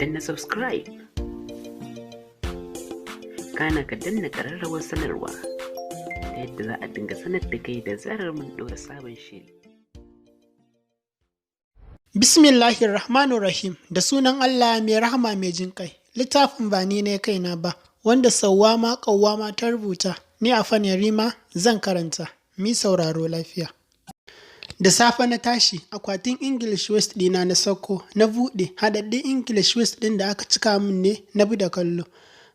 Danna subscribe, kana ka danna ƙararrawar sanarwa, ta yadda za a dinga sanar da kai da zarar mun ɗora sabon shiri. Bismillahirrahmanirrahim. Da sunan Allah mai rahama, mai jin kai. Littafin Ba Ni Ne Kaina Ba, wanda Sauwama Ƙawwama ta rubuta, ni a Rima zan karanta. Mi sauraro lafiya. Da safe na tashi, akwatin English West ɗina na sauko, na buɗe, haɗaɗɗun English West ɗin da aka cika min ne na bi da kallo.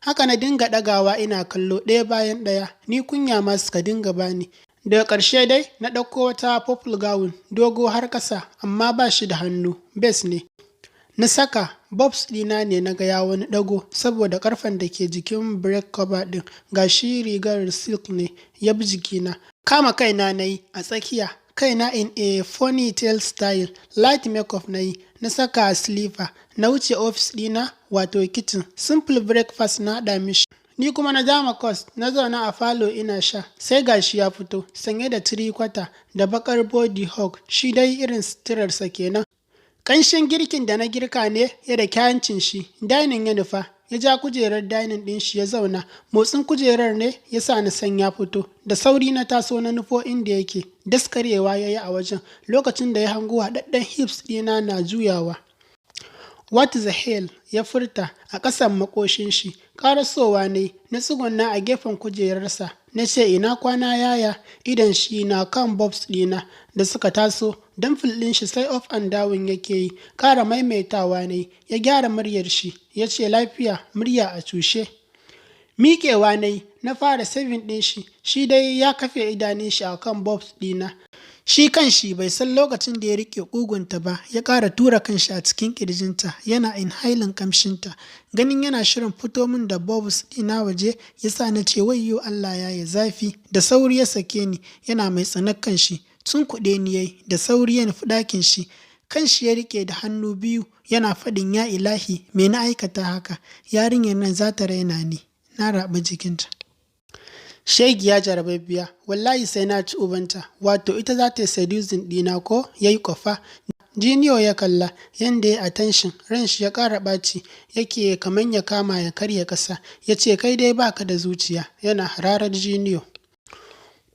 Haka na dinga ɗagawa ina kallo ɗaya bayan ɗaya, ni kunya ma suka dinga bani. Daga ƙarshe dai na ɗauko wata purple gown dogo har ƙasa, amma ba shi da hannu, base ne. Na saka, boobs ɗina ne na ga ya wani ɗago saboda ƙarfen da ke jikin breast cover ɗin, ga shi rigar silk ne ya bi jikina. Kama kaina na yi a tsakiya, kaina in a ponytail style, light makeup na yi, na saka slipper, na wuce ofis ɗina, wato kitchen, simple breakfast na haɗa mishi. Ni kuma na dama cost, na zauna a falo ina sha, sai gashi ya fito, sanye da three-quarter da bakar body hug, shi dai irin suturarsa kenan. Ƙanshin girkin da na girka ne ya da hancin shi, dining ya nufa, ya ja kujerar dining ɗin shi ya zauna, motsin kujerar ne ya sa na san ya fito, da sauri na taso na nufo inda yake, daskarewa ya yi a wajen lokacin da ya hango haɗaɗɗen hips ɗina na juyawa. "What the hell?" ya furta a ƙasan makoshin shi. Ƙarasowa ne, na tsuguna a gefen kujerarsa, na ce, "Ina kwana, yaya?" Idon shi na kan boobs ɗina da suka taso, dimple ɗin shi sai up and down yake yi. Ƙara maimaitawa ne, ya gyara muryar shi, ya ce, "Lafiya," murya a cushe. Miƙewa na yi, na fara serving ɗin shi, shi dai ya kafe idanun shi a kan boobs ɗina. Shi kanshi bai san lokacin da ya riƙe ƙugunta ba, ya ƙara tura kanshi a cikin ƙirjinta yana inhaling ƙamshinta. Ganin yana shirin fito min da boobs ɗina waje ya sa na ce, "Wayyo Allah yaya, zafi." Da sauri ya sake ni yana mai tsanar kanshi. Tunkuɗe ni yayi da sauri ya nufi ɗakin shi. Kanshi ya riƙe da hannu biyu yana faɗin, "Ya ilahi, me na aikata haka? Yarinyar nan za ta raina ni. Na raɓi jikinta. Shegiya jarababbiya, wallahi sai na ci ubanta, wato ita za ta yi seducing ɗina ko?" Ya yi kwafa. Jiniyo ya kalla, yanda ya attention, ran shi ya ƙara ɓaci, yake kaman ya kama ya karya ƙasa. Ya ce, "Kai dai baka da zuciya," yana hararar Jiniyo.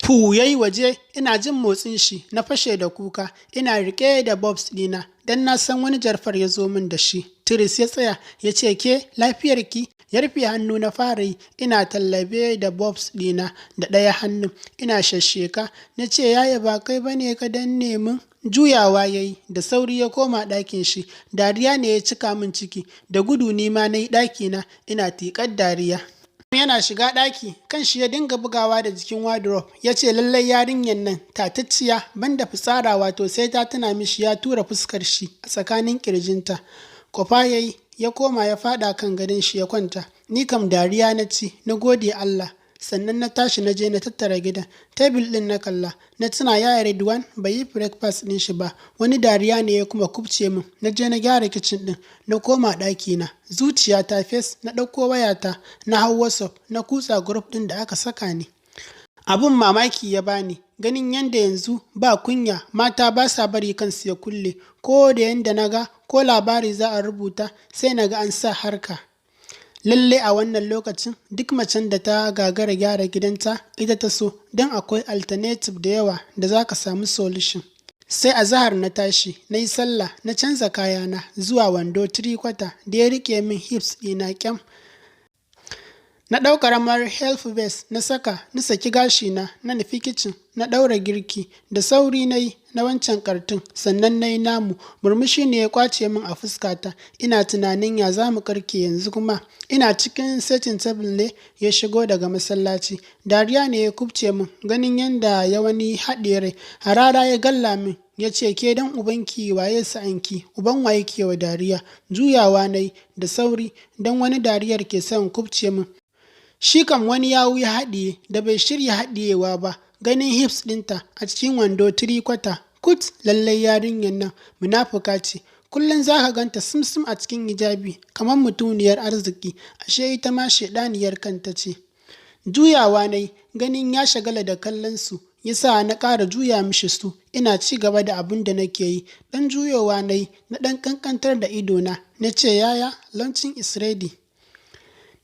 Fu ya yi waje, ina jin motsin shi, na fashe da kuka, ina riƙe da boobs ɗina, don na san wani jarfar ya zo min da shi. Tiris ya tsaya, ya ce, "Ke, lafiyarki?" Ya rufe hannu na fara yi, ina tallabe da boobs ɗina da ɗaya hannun, ina shashsheka. Na ce, "Yaya, ba kai ba ne ka danne min?" Juyawa ya yi, da sauri ya koma ɗakin shi. Dariya ne ya cika min ciki, da gudu ni ma na yi ɗakina, ina tiƙar dariya. Yana shiga ɗaki, kan shi ya dinga bugawa da jikin wardrobe. Ya ce, "Lallai yarinyar nan tatacciya, banda fitsara, wato sai ta tuna mishi ya tura fuskar shi a tsakanin ƙirjinta." Kwafa ya yi, ya koma ya faɗa kan gadon shi ya kwanta. Ni kam dariya na ci, na gode Allah. Sannan na tashi na je na tattara gidan. Table ɗin na kalla, na tuna yaya Ridwan bai yi breakfast ɗin shi ba. Wani dariya ne ya kuma kubce min. Na je na gyara kicin ɗin, na koma ɗakina. Zuciya ta fes, na ɗauko wayata, na hau WhatsApp, na kutsa group ɗin da aka saka ni. Abun mamaki ya bani, ganin yanda yanzu ba kunya, mata ba sa bari kansu ya kulle, ko da yanda na ga ko labari za a rubuta sai na ga an sa harka. Lalle a wannan lokacin duk macen da ta gagara gyara gidanta, ita ta so, don akwai alternative da yawa da za ka samu solution. Sai azahar na tashi, na yi sallah, na canza kayana zuwa wando three-quarter da ya riƙe min hips ɗina kyam. Na ɗau ƙaramar health vest na saka, na saki gashina, na nufi kicin, na ɗaura girki. Da sauri na yi na wancan ƙartin, sannan na yi namu. Murmushi ne ya ƙwace min a fuskata. Ina tunanin ya za mu karke yanzu kuma. Ina cikin setting table ne ya shigo daga masallaci. Dariya ne ya kubce min, ganin yanda ya wani haɗe rai. Harara ya galla min. Ya ce, "Ke, dan ubanki, waye sa'anki? Uban waye ke wa dariya?" Juyawa na yi da sauri don wani dariyar ke son kubce min. Shi kam wani yawu ya haɗiye da bai shirya haɗiyewa ba, ganin hips ɗinta a cikin wando three-quarter. Kut, lallai yarinyar nan munafuka ce. Kullum za ka ganta sumsum a cikin hijabi kamar mutuniyar arziki, ashe ita ma shaiɗaniyar kanta ce. Juyawa na yi, ganin ya shagala da kallon su. Ya sa na ƙara juya mishi su, ina ci gaba da abin da nake yi. Ɗan juyowa na yi, na ɗan ƙanƙantar da idona, na ce, "Yaya, lunching is ready."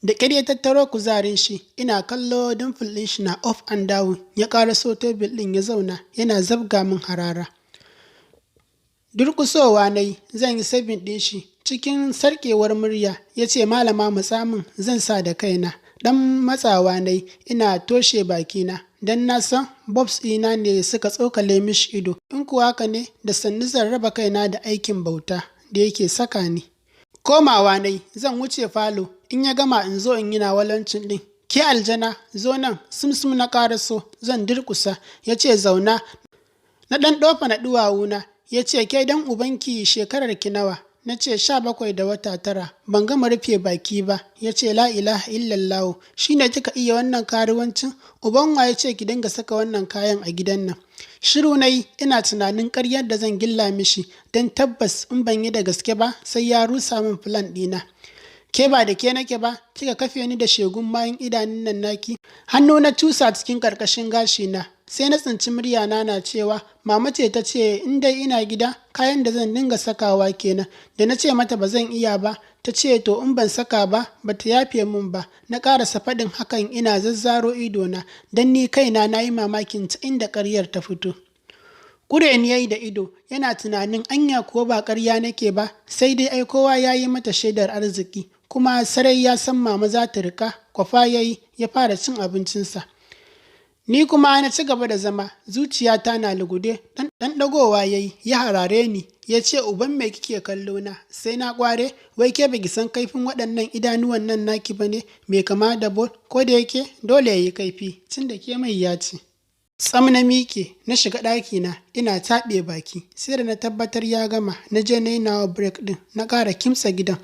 Da ƙyar ya tattaro kuzarin shi, ina kallo dimple ɗin shi na up and down, ya ƙaraso tebul ɗin ya zauna, yana zabga min harara. Durƙusowa na yi, zan yi serving ɗin shi. Cikin sarƙewar murya, ya ce, "Malama, matsa min, zan sa da kaina." Ɗan matsawa na yi, ina toshe bakina, don na san bobs ɗina ne suka tsokale mishi ido. In kuwa haka ne, da sannu zan raba kaina da aikin bauta da yake saka ni. Komawa na yi, zan wuce falo, in ya gama in zo in yi nawa lunching ɗin. "Ke aljana, zo nan." Sumsum na ƙaraso, zan durƙusa. Ya ce, "Zauna." Na ɗan ɗofana ɗuwawuna. Ya ce, "Ke, dan ubanki shekarar ki nawa?" Na ce, "17 da wata 9." Ban gama rufe baki ba. Ya ce, "La ilaha illallahu, shi ne kika iya wannan karuwancin? Uban wa ya ce ki dinga saka wannan kayan a gidan nan?" Shiru na yi, ina tunanin ƙaryar da zan gilla mishi, don tabbas in ban yi da gaske ba sai ya rusa min plan ɗina. "Ke, ba da ke nake ba, kika kafe ni da shegun mayin idanun nan naki." Hannu na cusa cikin ƙarƙashin gashina, sai na tsinci muryana na cewa, "Mama ce ta ce in dai ina gida kayan da zan dinga sakawa kenan. Da na ce mata ba zan iya ba, ta ce to in ban saka ba ba ta yafe min ba." Na ƙarasa faɗin hakan ina zazzaro idona, don ni kaina na yi mamakin ta inda ƙaryar ta fito. Ƙure ni yayi da ido, yana tunanin anya kuwa ba ƙarya nake ba, sai dai ai kowa ya yi mata shaidar arziki, kuma sarai ya san mama za ta riƙa. Kwafa ya yi, ya fara cin abincinsa. Ni kuma na ci gaba da zama, zuciyata na lugude. Ɗan ɗagowa ya yi, ya harare ni, ya ce, "Uban me kike kallo na? Sai na ƙware, wai ke baki san kaifin waɗannan idanuwan nan naki ba ne, mai kama da bol, ko da yake dole ya yi kaifi, tun da ke mai ya ce." Tsam na miƙe, na shiga ɗakina, ina taɓe baki, sai da na tabbatar ya gama, na je na yi nawa break ɗin, na ƙara kimtsa gidan.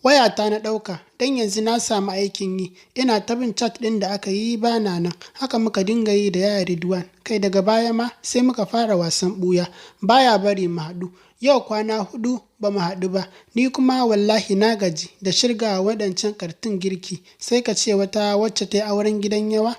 Wayata na ɗauka, don yanzu na samu aikin yi, ina ta bin chat ɗin da aka yi ba na nan. Haka muka dinga yi da yaya Ridwan, kai daga baya ma sai muka fara wasan ɓuya, baya bari mu haɗu. Yau kwana 4 ba mu haɗu ba, ni kuma wallahi na gaji da shirga waɗancan ƙartin girki, sai ka ce wata wacce ta yi auren gidan yawa.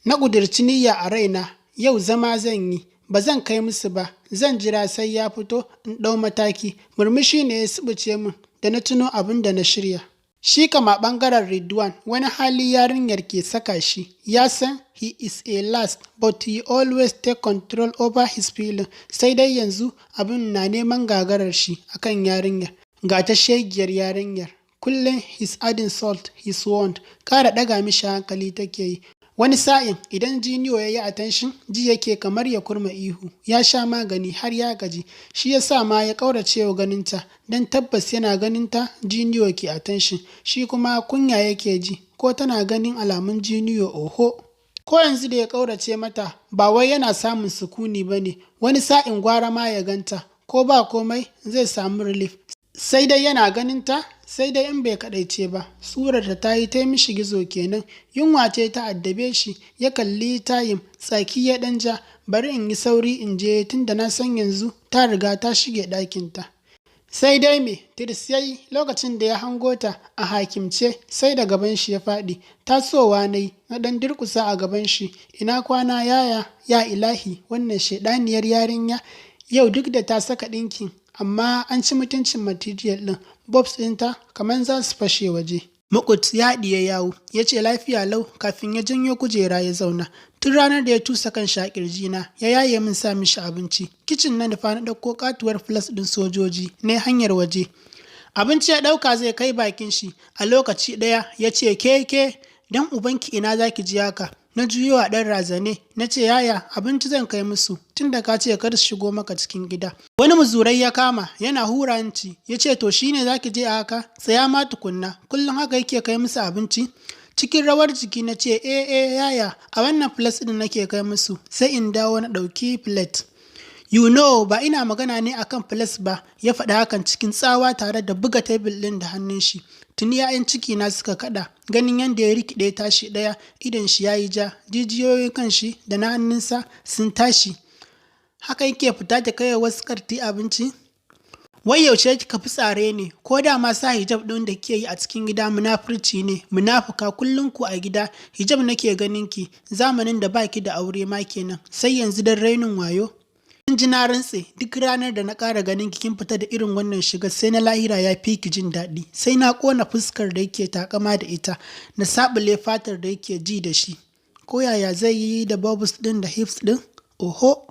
Na ƙudurci niyya a raina, yau zama zan yi, ba zan kai musu ba, zan jira sai ya fito in ɗau mataki. Murmushi ne ya subuce min da na tuno abin da na shirya. Shi kama ɓangaren Ridwan, wani hali yarinyar ke saka shi, ya san he is a last, but he always take control over his feeling, sai dai yanzu abin na neman gagarar shi akan yarinyar. Ga ta shegiyar yarinyar, kullum he's adding salt his wound, ƙara ɗaga mishi hankali take yi. Wani sa'in idan Jiniyo ya yi attention, ji yake kamar ya kurma ihu, ya sha magani har ya gaji, shi ya sa ma ya ƙaurace wa ganinta, don tabbas yana ganinta Jiniyo ke attention, shi kuma kunya yake ji, ko tana ganin alamun Jiniyo oho. Ko yanzu da ya ƙaurace mata, ba wai yana samun sukuni ba ne, wani sa'in gwara ma ya ganta, ko ba komai zai samu relief. Sai dai yana ganinta, sai dai in bai kaɗaice ba, surarta ta yi ta mishi gizo kenan. Yunwa ce ta addabe shi, ya kalli time, tsaki ya ɗan ja, bari in yi sauri in je tunda na san yanzu ta riga ta shige ɗakinta. Sai dai me, tirs ya yi lokacin da ya hango ta a hakimce, sai da gaban shi ya faɗi. Tasowa na yi, na ɗan durƙusa a gaban shi, "Ina kwana, yaya?" Ya ilahi, wannan shaiɗaniyar yarinya, yau duk da ta saka ɗinkin, amma an ci mutuncin material ɗin, bobs ɗinta kamar za su fashe waje. Mukut ya haɗiye yawu, ya ce, "Lafiya lau," kafin ya janyo kujera ya zauna. Tun ranar da ya tusa kan shi a ƙirjina, ya yaye min sa mishi abinci. Kicin na nufa, na ɗauko katuwar flask ɗin sojoji, na hanyar waje. Abinci ya ɗauka zai kai bakin shi, a lokaci ɗaya ya ce, "Ke ke, dan ubanki ina za ki ji haka?" Na juyo a ɗan razane, na ce, "Yaya, abinci zan kai musu, tun da ka ce kar su shigo maka cikin gida." Wani muzurai ya kama, yana hura hanci, ya ce, "To shine za ki je a haka? Tsaya ma tukunna, kullum haka yake kai musu abinci?" Cikin rawar jiki na ce, "Eh eh yaya, a wannan flask ɗin nake kai musu, sai in dawo na ɗauki plate." "You know ba ina magana ne akan flask ba," ya faɗi hakan cikin tsawa tare da buga tebul ɗin da hannun shi. Tuni 'ya'yan ciki na suka kaɗa, ganin yadda ya rikide tashi ɗaya, idon shi ya yi ja, jijiyoyin kan shi da na hannunsa sun tashi. Haka yake fita ta kai wasu karti abinci? Wai yaushe kika fi tsare ne? Ko da ma sa hijab ɗin da kike yi a cikin gida munafurci ne? Munafuka, kullum ku a gida hijab nake ganin ki, zamanin da baki da aure ma kenan, sai yanzu dan rainin wayo. Kin ji, na rantse duk ranar da na ƙara ganin ki kin fita da irin wannan shigar, sai na lahira ya fi ki jin daɗi. Sai na ƙona fuskar da yake takama da ita, na saɓule fatar da yake ji da shi. Ko yaya zai yi da bubbles ɗin da hips ɗin? Oho.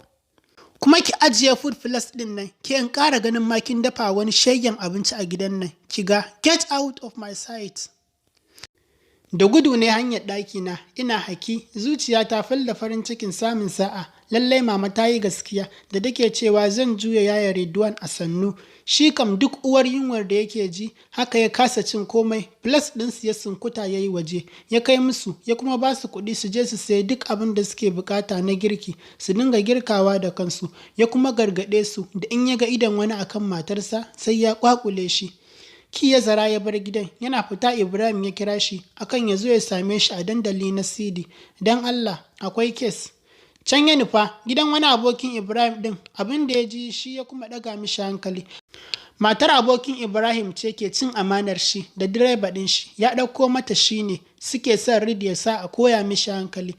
Kuma ki ajiye food flask ɗin nan, ke in ƙara ganin ma kin dafa wani shegen abinci a gidan nan. Ki ga, get out of my sight. Da gudu ne hanyar ɗakina, ina haki, zuciya ta da farin cikin samun sa'a. Lallai mama ta yi gaskiya da take cewa zan juya yaya Ridwan a sannu. Shi kam duk uwar yunwar da yake ji, haka ya kasa cin komai. Flask ɗinsu ya sunkuta ya yi waje, ya kai musu, ya kuma ba su kuɗi su je su sayi duk abin da suke bukata na girki, su dinga girkawa da kansu. Ya kuma gargaɗe su da in ya ga idon wani akan matarsa, sai ya kwakule shi. Key ya zara ya bar gidan. Yana fita Ibrahim ya kira shi akan ya zo ya same shi a dandali na Sidi. Don Allah akwai case. Can ya nufa gidan wani abokin Ibrahim ɗin. Abin da ya ji shi ya kuma ɗaga mishi hankali. Matar abokin Ibrahim ce ke cin amanar shi da direba ɗin shi. Ya ɗauko mata shi ne suke son Rid ya sa a koya mishi hankali.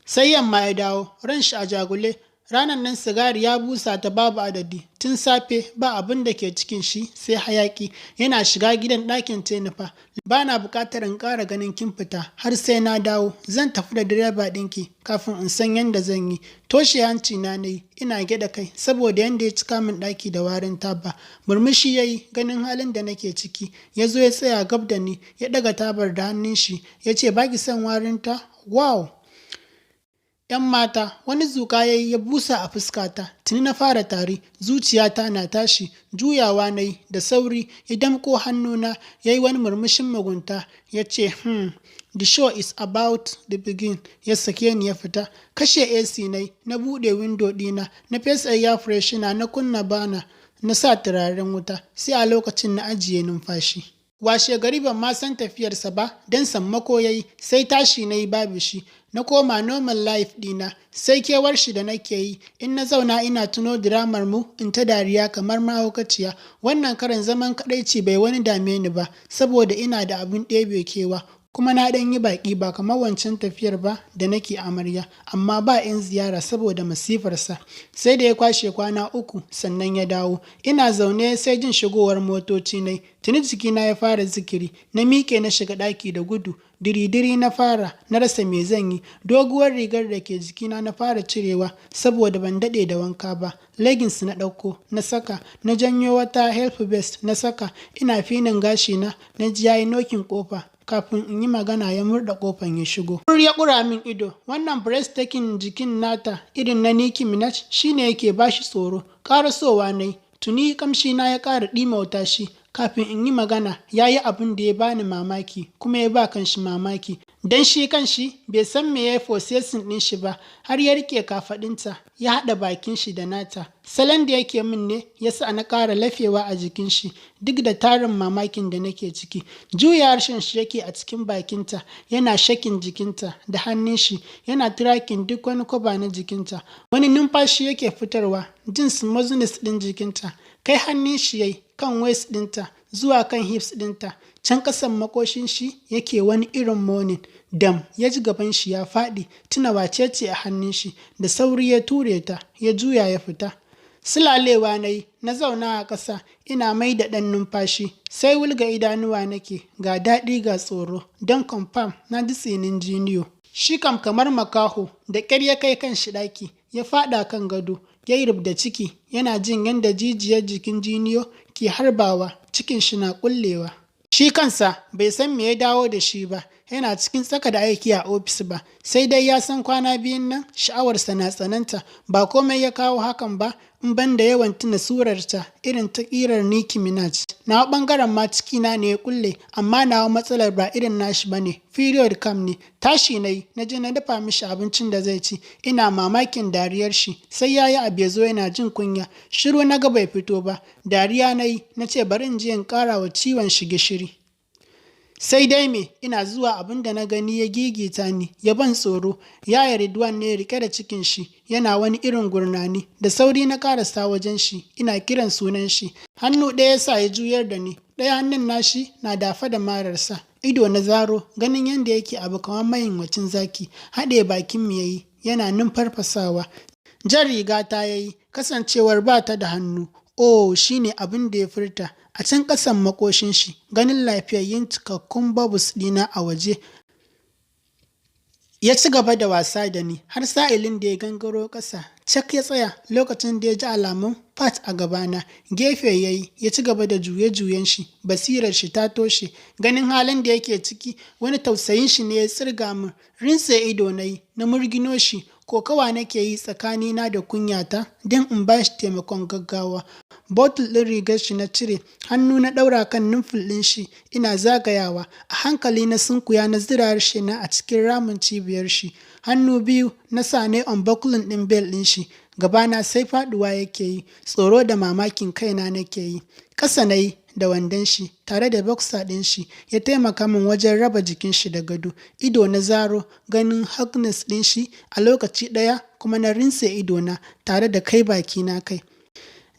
Sai yamma ya dawo, ran shi a jagule. Ranar nan sigari ya busa ta babu adadi. Tun safe ba abin da ke cikin shi sai hayaki. Yana shiga gidan, ɗakin ta nufa. "Ba na buƙatar in ƙara ganin kin fita har sai na dawo. Zan tafi da direba ɗinki kafin in san yadda zan yi." Toshe hanci na nayi ina gyaɗa kai saboda yadda ya cika min ɗaki da warin taba. Murmushi ya yi ganin halin da nake ciki. Ya zo ya tsaya gab da ni, ya ɗaga tabar da hannun shi, ya ce, "Ba ki son warinta? Wow! ‘Yan mata." Wani zuƙa ya yi ya busa a fuskata. Tuni na fara tari, zuciyata na tashi. Juyawa na yi da sauri, ya damƙo hannuna, ya yi wani murmushin mugunta, ya ce, The show is about to begin." Ya sake ni ya fita. Kashe AC na yi, na buɗe window ɗina, na fesa air freshener, na kunna bana, na sa turaren wuta. Sai a lokacin na ajiye numfashi. Washe gari ban ma san tafiyarsa ba, don sammako ya yi, sai tashi na yi babu shi. Na koma normal life ɗina, sai kewar shi da nake yi. In na zauna ina tuno diramar mu, in ta dariya kamar mahaukaciya. Wannan karan zaman kaɗaici bai wani dame ni ba, saboda ina da abin ɗebe kewa. Kuma na ɗan yi baƙi, ba kamar wancan tafiyar ba da nake amarya, amma ba 'yan ziyara saboda masifarsa. Sai da ya kwashe kwana 3 sannan ya dawo. Ina zaune sai jin shigowar motoci nai. Tuni jikina ya fara zikiri. Na miƙe na shiga ɗaki da gudu. Diri-diri na fara, na rasa me zan yi. Doguwar rigar da ke jikina na fara cirewa saboda ban daɗe da wanka ba. Leggings na ɗauko, na saka, na janyo wata half vest na saka. Ina pinning gashina, na ji yayi knocking ƙofa. Kafin in yi magana ya murɗe ƙofan ya shigo. Kur ya ƙura min ido. Wannan breathtaking jikin nata irin na Nicki Minaj shine yake bashi tsoro. Ƙarasowa na yi. Tuni ƙamshina ya ƙara ɗimauta shi. Kafin in yi magana ya yi abin da ya bani mamaki kuma ya ba kanshi mamaki. Don shi kanshi bai san me ya yi possessing ɗin shi ba, har ya riƙe kafaɗinta ya haɗa bakin shi da nata. Salon da yake min ne ya sa na ƙara lafewa a jikin shi duk da tarin mamakin da nake ciki. Juya harshen shi yake a cikin bakinta, yana shaking jikinta da hannun shi, yana tracking duk wani kwaba na jikinta. Wani numfashi yake fitarwa jin smoothness ɗin jikinta. Kai hannun shi yayi kan waist ɗinta zuwa kan hips ɗinta. Can ƙasan makoshin shi yake wani irin moaning. Dam ya ji gaban shi ya faɗi tuna wace ce a hannun shi. Da sauri ya ture ta, ya juya ya fita. Sulalewa na yi, na zauna a ƙasa ina mai da ɗan numfashi. Sai wulga idanuwa nake, ga daɗi ga tsoro, don confirm na ji tsinin jiniyo. Shi kam kamar makaho, da ƙyar ya kai kan shi ɗaki, ya faɗa kan gado, ya yi rubda ciki, yana jin yadda jijiyar jikin jiniyo ke harbawa, cikin shi na ƙullewa. Shi kansa bai san me ya dawo da shi ba, yana cikin tsaka da aiki a ofis ba, sai dai ya san kwana biyun nan sha'awarsa na tsananta. Ba komai ya kawo hakan ba in ban da yawan tuna surarta irin ta ƙirar Nicki Minaj. Nawa ɓangaren ma cikina ne ya kulle, amma nawa matsalar ba irin nashi ba ne, period cramp ne. Tashi na yi, na je na dafa mishi abincin da zai ci, ina mamakin dariyar shi, sai ya yi abu ya zo yana jin kunya. Shiru na ga bai fito ba, dariya na yi, na ce bari in je in ƙara wa ciwon shi gishiri. Sai dai me, ina zuwa abin da na gani ya gigita ni, ya ban tsoro. Yaya Ridwan ne rike da cikin shi, yana wani irin gurnani. Da sauri na karasa wajen shi, ina kiran sunan shi. Hannu ɗaya sa ya juyar da ni, ɗaya hannun nashi na dafa da mararsa. Ido na zaro, ganin yadda yake abu kamar mayunwacin zaki. Haɗe bakin mu yayi, yana numfarfasawa. Jan riga ta yayi, kasancewar ba ta da hannu. "Oh", shine abin da ya furta a can ƙasan makoshin shi, ganin lafiyayyun cikakkun boobs ɗina a waje. Ya ci gaba da wasa da ni har sa'ilin da ya gangaro ƙasa. Cak ya tsaya lokacin da ya ji alamun fat a gabana. Gefe ya yi, ya ci gaba da juye-juyen shi, basirar shi ta toshe. Ganin halin da yake ciki, wani tausayin shi ne ya tsirga min. Rintse ido na yi, na murgino shi. Kokawa nake yi tsakanina da kunyata don in ba shi taimakon gaggawa. Button ɗin rigar shi na cire, hannu na ɗaura kan nipple ɗin shi ina zagayawa. A hankali na sunkuya, na zira harshe na a cikin ramin cibiyar shi. Hannu biyu na sa na unbuckling ɗin belt ɗin shi. Gabana sai faɗuwa yake yi, tsoro da mamakin kaina nake yi. Ƙasa na yi da wandon shi tare da boxer ɗin shi, ya taimaka min wajen raba jikin shi da gado. Ido na zaro ganin hotness ɗin shi a lokaci ɗaya, kuma na rintse idona tare da kai bakina kai.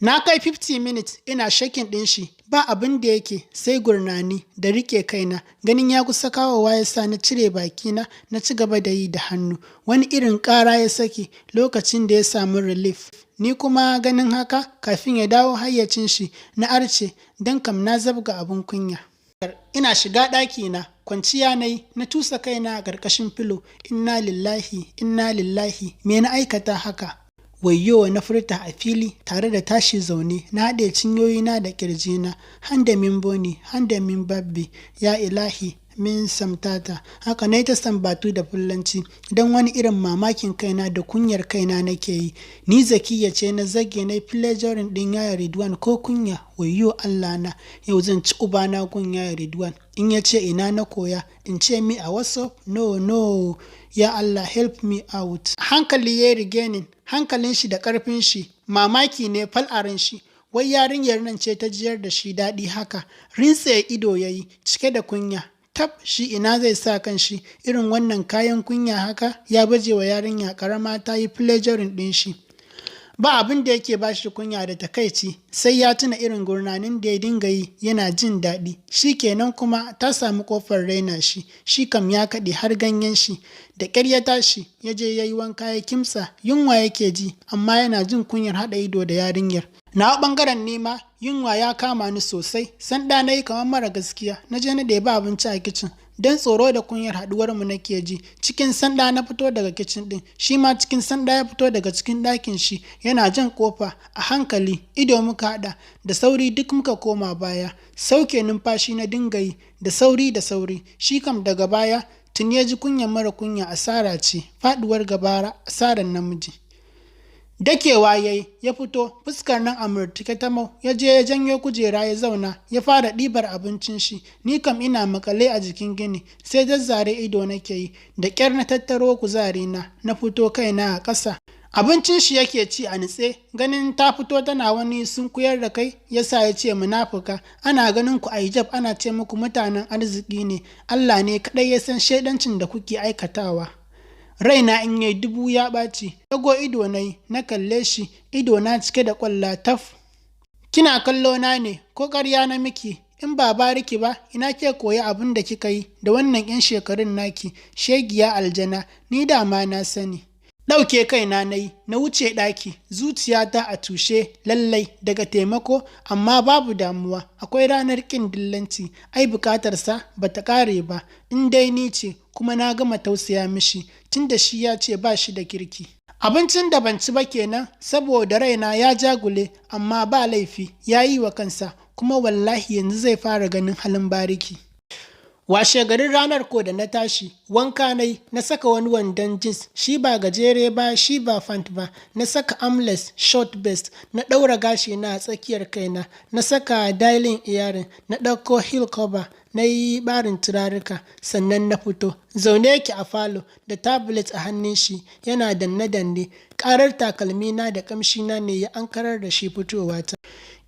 Na kai 50 minutes ina shaking ɗin shi, ba abin da yake sai gurnani da rike kaina. Ganin ya kusa kawowa ya sa na cire bakina, na ci gaba da yi da hannu. Wani irin ƙara ya saki lokacin da ya samu relief. Ni kuma ganin haka, kafin ya dawo hayyacin shi na arce, don kam na zabga abin kunya. Ina shiga ɗakina, kwanciya na yi, na tusa kaina a ƙarƙashin filo. Inna lillahi, inna lillahi, me na aikata haka? "Wayyo", na furta a fili tare da tashi zaune, na haɗe cinyoyina da ƙirjina. Hande min boni, hande min babbi, ya ilahi min samtata. Haka na yi ta sambatu da Fulanci don wani irin mamakin kaina da kunyar kaina nake yi. Ni Zakiya ce na zage na yi pleasuring ɗin Yaya Ridwan ko kunya? Wayyo Allah na, yau zan ci ubana gun Yaya Ridwan. In ya ce ina na koya, in ce mi a WhatsApp? No, no, ya Allah, help me out. Hankali ya regaining hankalin shi da ƙarfin shi, mamaki ne fal a shi. Wai yarinyar nan ce ta jiyar da shi daɗi haka? Rintse ido ya yi cike da kunya. Tab, shi ina zai sa kan shi irin wannan kayan kunya haka? Ya baje wa yarinya karama ta yi pleasuring ɗin shi. Ba abin da yake ba shi kunya da takaici sai ya tuna irin gurnanin da ya dinga yi yana jin daɗi. Shi kenan kuma ta samu ƙofar raina shi. Shi kam ya kaɗe har ganyen shi. Da ƙyar ya tashi, ya je ya yi wanka, ya kimtsa. Yunwa yake ji, amma yana jin kunyar haɗa ido da yarinyar. Nawa ɓangaren nema, yunwa ya kama ni sosai. Sanda na yi kamar mara gaskiya, na je na ɗebi abinci a kicin, don tsoro da kunyar haɗuwar mu nake ji. Cikin sanda na fito daga kicin ɗin, shi ma cikin sanda ya fito daga cikin ɗakin shi, yana jan ƙofa a hankali. Ido muka haɗa, da sauri duk muka koma baya. Sauke numfashi na dinga yi da sauri da sauri. Shi kam daga baya tun ya ji kunyar mara kunya asara ce, faɗuwar gaba asarar namiji. Dakewa ya yi, ya fito, fuskar nan a murtuke ta mau. Ya je ya janyo kujera ya zauna, ya fara ɗibar abincin shi. Ni kam ina makale a jikin gini, sai zazzare ido nake yi. Da ƙyar na tattaro kuzarina, na fito kaina a ƙasa. Abincin shi yake ci a nutse. Ganin ta fito tana wani sunkuyar da kai yasa ya ce, "Munafuka, ana ganin ku a hijab ana ce muku mutanen arziki ne. Allah ne kaɗai ya san shaidancin da kuke aikatawa." Raina in yayi dubu ya ɓaci. Dago ido na yi, na kalle shi, ido na cike da ƙwalla taf. "Kina kallo na ne ko ƙarya na miki? In ba bariki ba, ina ke koyi abin da kika yi da wannan 'yan shekarun naki? Shegiya aljana, ni dama na sani." Ɗauke kaina na yi, na wuce ɗaki, zuciyata a tushe. Lallai daga taimako, amma babu damuwa, akwai ranar ƙin dillanci. Ai buƙatarsa ba ta ƙare ba in dai ni ce, kuma na gama tausaya mishi tun da shi ya ce ba shi da kirki. Abincin da ban ci ba kenan saboda raina ya jagule, amma ba laifi, ya yi wa kansa, kuma wallahi yanzu zai fara ganin halin bariki. Washe garin ranar ko da na tashi, wanka na yi, na saka wani wandon jeans, shi ba gajere ba, shi ba pant ba, na saka armless short vest, na ɗaura gashi na a tsakiyar kaina, na saka dangling earring, na ɗauko heel cover, na yi barin turaruka, sannan na fito. Zaune yake a falo da tablet a hannun shi yana danne-danne. Ƙarar takalmina da ƙamshina ne ya ankarar da shi fitowata.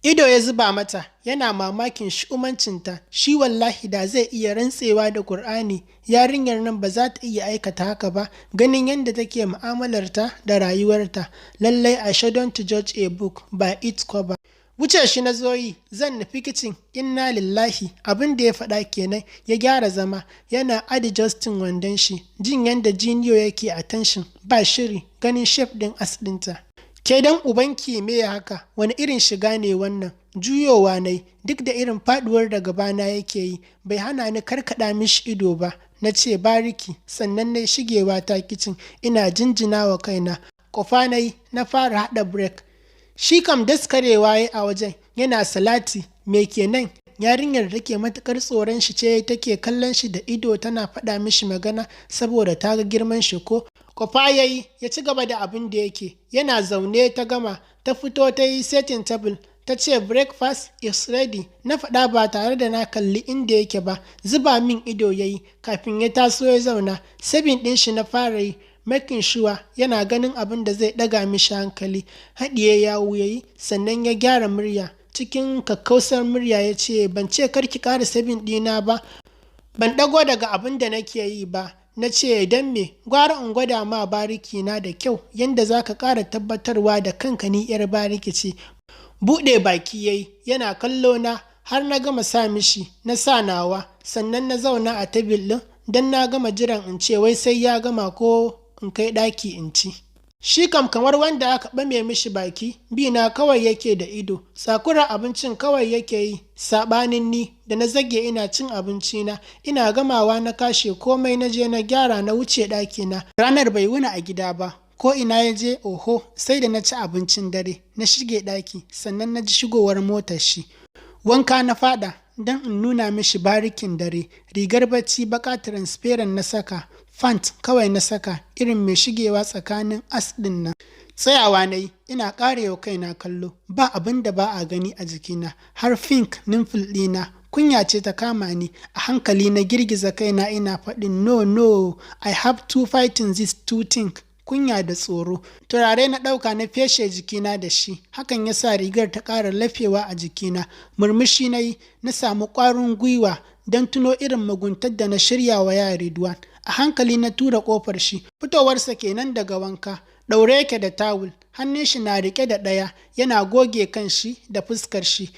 Ido ya zuba mata, yana mamakin shu'umancinta, shi wallahi da zai iya rantsewa da Kur'ani yarinyar nan ba za ta iya aikata haka ba, ganin yadda take mu'amalarta da rayuwarta. Lallai I shouldn't judge a book by its cover. Wuce shi na zo yi, zan nufi kicin, inna lillahi, abin da ya faɗa kenan, ya gyara zama, yana adjusting wandon shi, jin yadda Jiniyo yake attention, ba shiri, ganin shape ɗin ass ɗinta. Ke dan ubanki me haka, wani irin shiga ne wannan? Juyowa nai, duk da irin faduwar da gabana yake yi, bai hana ni karkaɗa mishi ido ba. Na ce bariki, sannan na shigewa ta kicin, ina jinjina wa kaina. Kofa na yi, na fara haɗa break. Shi kam daskarewa ya a wajen, yana salati, me kenan? Yarinyar da take matukar tsoron shi ce take kallon shi da ido tana faɗa mishi magana saboda ta ga girman shi ko? Kofa ya yi, ya ci gaba da abin da yake. Yana zaune ta gama, ta fito ta yi setting table, ta ce breakfast is ready. Na faɗa ba tare da na kalli inda yake ba. Zuba min ido ya yi, kafin ya taso ya zauna. Serving ɗin shi na fara yi, making sure yana ganin abin da zai ɗaga mishi hankali. Haɗiye yawu ya yi, sannan ya gyara murya. Cikin kakkausar murya ya ce, ban ce kar ki ƙara serving ɗina ba. Ban ɗago daga abin da nake yi ba. Na ce don me, gwara in gwada ma bariki na da kyau yanda za ka ƙara tabbatarwa da kanka ni 'yar bariki ce. Buɗe baki ya yi, yana kallo na har na gama sa mishi, na sa nawa, sannan na zauna a table ɗin don na gama jiran in ce wai sai ya gama ko in kai ɗaki in ci. Shi kam kamar wanda aka ɓame mishi baki, bi na kawai yake da ido, tsakura abincin kawai yake yi, saɓanin ni da na zage ina cin abincina, ina gamawa na kashe komai na je na gyara na wuce ɗakina. Ranar bai wuni a gida ba, ko ina ya je oho, sai da na ci abincin dare, na shige ɗaki, sannan na ji shigowar motar shi. Wanka na faɗa don in nuna mishi barikin dare, rigar bacci baka transparent na saka, pant kawai na saka irin mai shigewa tsakanin ass ɗin nan. Tsayawa na yi, ina ƙarewa kaina kallo, ba abin da ba a gani a jikina, har pink nipple ɗina. Kunya ce ta kama ni, a hankali na girgiza kaina ina faɗin no no, I have to fighting these two things. Kunya da tsoro. Turare na ɗauka na feshe jikina da shi, hakan ya sa rigar ta ƙara lafewa a jikina. Murmushi na yi, na samu ƙwarin gwiwa don tuno irin muguntar da na shirya wa ya Ridwan. A hankali na tura ƙofar shi, fitowarsa kenan daga wanka, ɗaure yake da tawul, hannun shi na riƙe da ɗaya, yana goge kan shi da fuskar shi.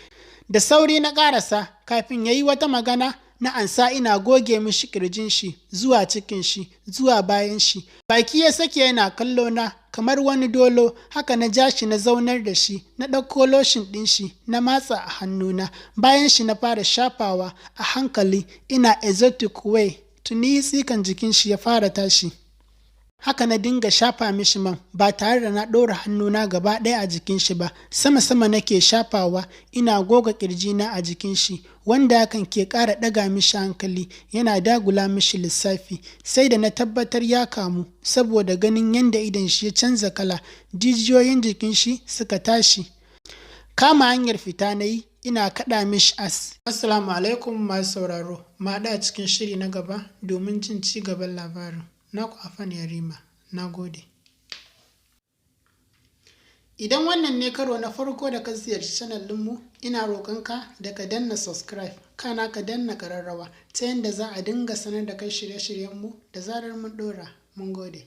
Da sauri na ƙarasa, kafin ya yi wata magana, na ansa ina goge mishi ƙirjin shi zuwa cikin shi zuwa bayan shi. Baki ya sake yana kallo na kamar wani dolo, haka na ja shi na zaunar da shi, na ɗauko lotion ɗin shi na matsa a hannuna, bayan shi na fara shafawa a hankali ina exotic way, tuni tsikan jikin shi ya fara tashi. Haka na dinga shafa mishi man ba tare da na ɗora hannuna gaba ɗaya a jikin shi ba, sama-sama nake shafawa ina goga ƙirjina a jikin shi, wanda hakan ke ƙara ɗaga mishi hankali yana dagula mishi lissafi, sai da na tabbatar ya kamu saboda ganin yadda idon shi ya canza kala, jijiyoyin jikin shi suka tashi. Kama hanyar fita na yi ina kaɗa mishi ass. Assalamu alaikum masu sauraro, mu haɗu a cikin shiri na gaba domin jin ci gaban labarin. Naku Afan Yarima, na gode. Idan wannan ne karo na farko da ka ziyarci channel ɗinmu, ina roƙonka da ka danna subscribe, kana ka danna ƙararrawa ta yadda za a dinga sanar da kai shirye-shiryenmu da zarar mun ɗora. Mun gode.